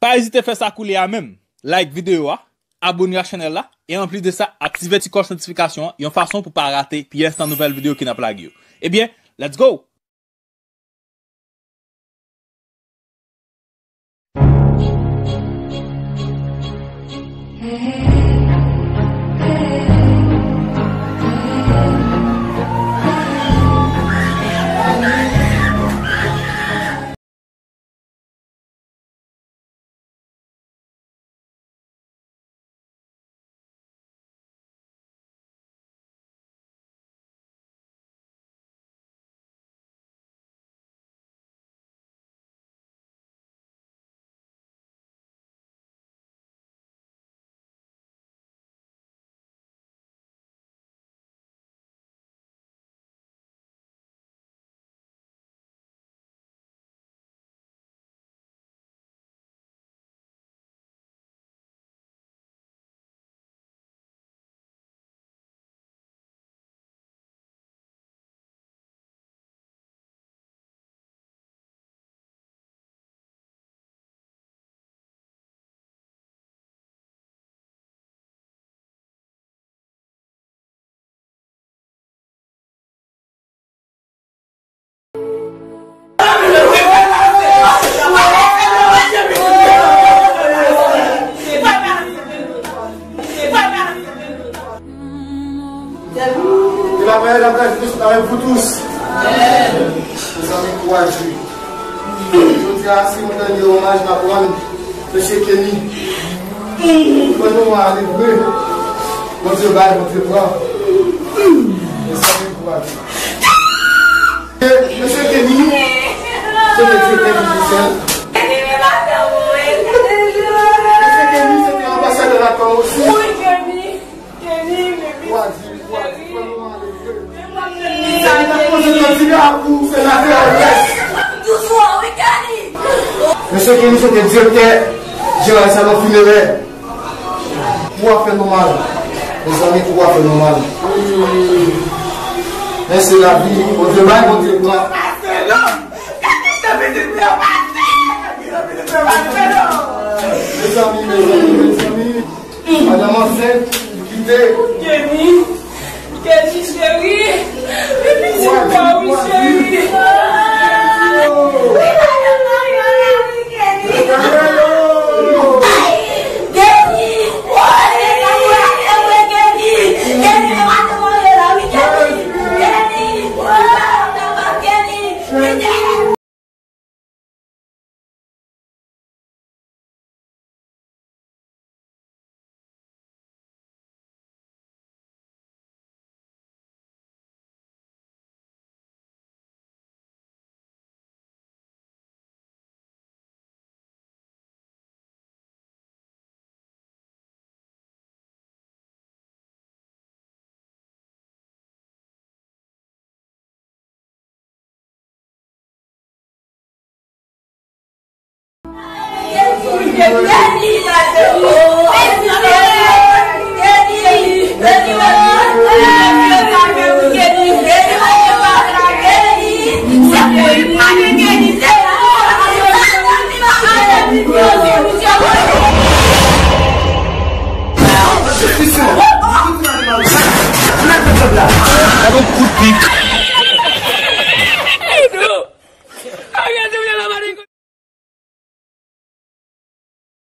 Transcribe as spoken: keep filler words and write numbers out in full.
Pa ezite fè sa koulye a menm. Like videyo a, abone ak chanèl la, e anplis de sa, aktive ti klòch notifikasyon an, yon fason pou pa rate pyès nan nouvèl videyo ke n ap lage yo. Ebyen, let's go! E la pale la grâce de Dieu avec vous tous. Mezanmi, kouraje. Jodi a, si nou tande omaj n ap rann Mesye Kenny, fò nou ale vre. Bondye bay, Bondye pran. Mezanmi, kouraje. Mesye Kenny, se te direktè Digicel. Mesye Kenny, se te anbasadè Latam osi. Wi, Kenny. Kenny, men Kouraje, kouraje, fò nou ale vre. Kenny, ta poze nan ti la pou senatè Òlès. Mesye Kenny, se te direktè jeneral salon finerè. Kou a fè nou mal. Mezanmi, kou a fè nou mal. Men se lavi. Bondye bay, Bondye pran. Mezanmi, mezanmi, mezanmi. Madanm ansent, li kite. Kenny, Kenny cheri, wi pitit pa wi cheri. Wi madanm Mariola wi Kenny. Kenny, wi Kenny, wi Kenny, Kenny, madanm Mariola wi Kenny. Kenny, wi madanm Kenny, wi Kenny.